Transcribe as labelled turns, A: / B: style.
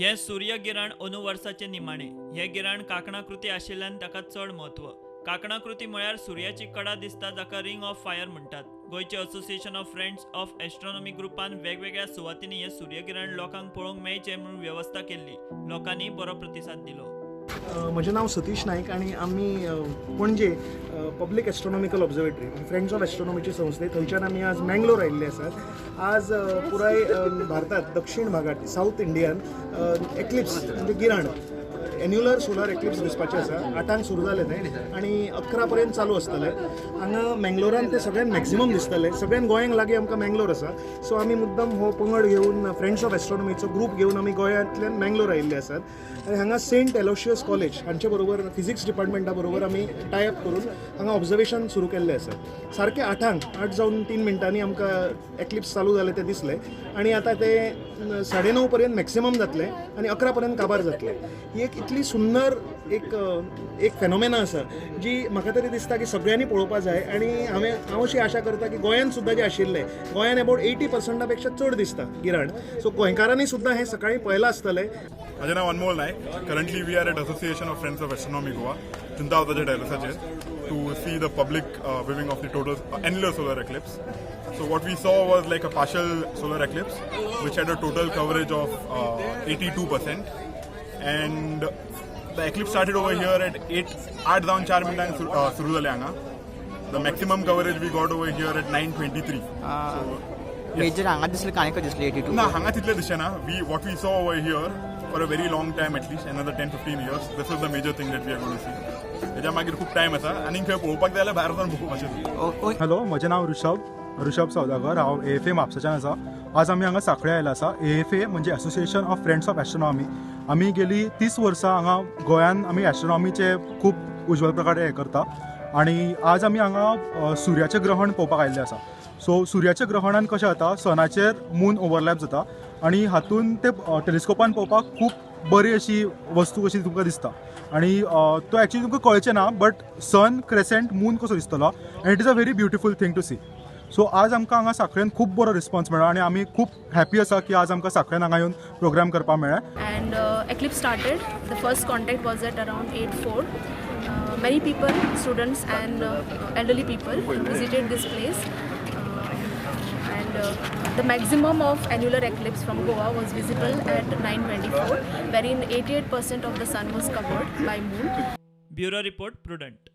A: हें सूर्यगिराण अंदू वर्साचें निमाणें. हें गिराण कांकणाकृती आशिल्ल्यान ताका चड म्हत्व. कांकणाकृती म्हळ्यार सुर्याची कडा दिसता, जाका रिंग ऑफ फायर म्हणटात. गोंयचे association of friends of astronomy ग्रुपान वेगवेगळ्या सुवातींनी हें सूर्यगिराण लोकांक पळोवंक मेळचें म्हूण वेवस्था केल्ली. लोकांनी बरो प्रतिसाद दिलो.
B: म्हजें नांव सतीश नायक आनी आमी Panaji public astronomical observatory, friends of एस्ट्रॉनॉमीची संस्थे, थंयच्यान आमी आज मँगलोर आयिल्ले आसात. आज पुराय भारतात दक्षिण भागात, सावथ इंडियान एक्लिप्स म्हणजे गिराण, एन्युलर सोलर एक्लिप्स दिसपाचें आसा. 8 सुरू जालें तें आनी 11 पर्यंत चालू आसतलें. हांगा मँगलोरान तें सगळ्यात मॅक्सिमम दिसतलें. सगळ्यान गोंयांक लागीं आमकां मँगलोर आसा. सो आमी मुद्दम हो पंगड घेवन, फ्रेंड्स ऑफ एस्ट्रॉनॉमीचो ग्रूप घेवन आमी गोंयांतल्यान मँगलोर आयिल्ले आसात आनी हांगा सेंट एलोशियस कॉलेज हांचे बरोबर, फिजिक्स डिपार्टमेंटा बरोबर आमी टाय अप करून हांगा ऑब्जर्वेशन सुरू केल्लें आसा. सारकें 8 , 8 जावन 3 मिनटांनी आमकां एक्लिप्स चालू जालें तें दिसलें आनी आतां तें 9:30 पर्यंत मॅक्सिमम जातलें आनी 11 पर्यंत काबार जातलें. ही एक इतली सुंदर एक एक फेनोमेना आसा जी म्हाका तरी दिसता की सगळ्यांनी पळोवपा जाय. आनी हांव अशी आशा करता की गोंयांत सुद्दां जें आशिल्लें, गोंयान अबावट 80 पर्संटा पेक्षा चड दिसता गिराण. सो गोंयकारांनी सुद्दां हें सकाळीं पळयलां आसतलें.
C: म्हजें नांव अनमोल Naik. Currently we are at Association of Friends of Astronomy Goa, जुंता हावसाच्या टेरसाचेर, to see the public viewing of the total annular solar eclipse. So what we saw was like a partial solar eclipse which had a total coverage of 82%, and the eclipse started over here at 8, 8 जावन 4 मिनटांक सुरू जालें हांगा. The maximum coverage we got over here at 9:23.
D: Major हांगा दिसले कांय खंय दिसले 82?
C: ना, हांगा तितले दिसचे ना. We what we saw over here, for a very long time, at least another 10-15 years, this is the major thing that we are gonna see. तेच्या मागीर खूब टायम आसा आनी खंय पळोवपाक जाय जाल्यार भायर वचून पळोवपाचें.
E: हॅलो, म्हजें नांव ऋषभ, ऋषभ सौदागर. हांव एएफए म्हापसाच्यान आसा. आज आमी हांगा साखळे आयला आसा. एएफए म्हणजे association of friends of astronomy. आमी गेली 30 वर्सां हांगा गोंयान आमी एस्ट्रॉनॉमीचे खूब उज्ज्वल प्रकारे हें करता आनी आज आमी हांगा सुर्याचें ग्रहण पळोवपाक आयिल्ले आसा. सो सुर्याच्या ग्रहणान कशें जाता, सनाचेर मून ओवरलॅप जाता आनी हातून ते टेलिस्कोपान पळोवपाक खूब बरी अशी वस्तू कशी तुमकां दिसता आनी तो एक्चुली तुमकां कळचें ना, बट सन क्रेसेंट मून कसो दिसतलो and it is a very beautiful thing to see. So आज आमकां हांगा साखळेन खूब बरो रिस्पॉन्स मेळ्ळो आनी आमी खूब हॅपी आसा की आज आमकां साखळेन हांगा येवन प्रोग्राम करपाक मेळ्ळें.
F: And eclipse started. The first contact was at around 8:04. Many people, students and elderly people visited this place, and the maximum of annular eclipse from Goa was visible at 9:24, wherein 88% of the sun was covered by moon.
A: Bureau report, Prudent.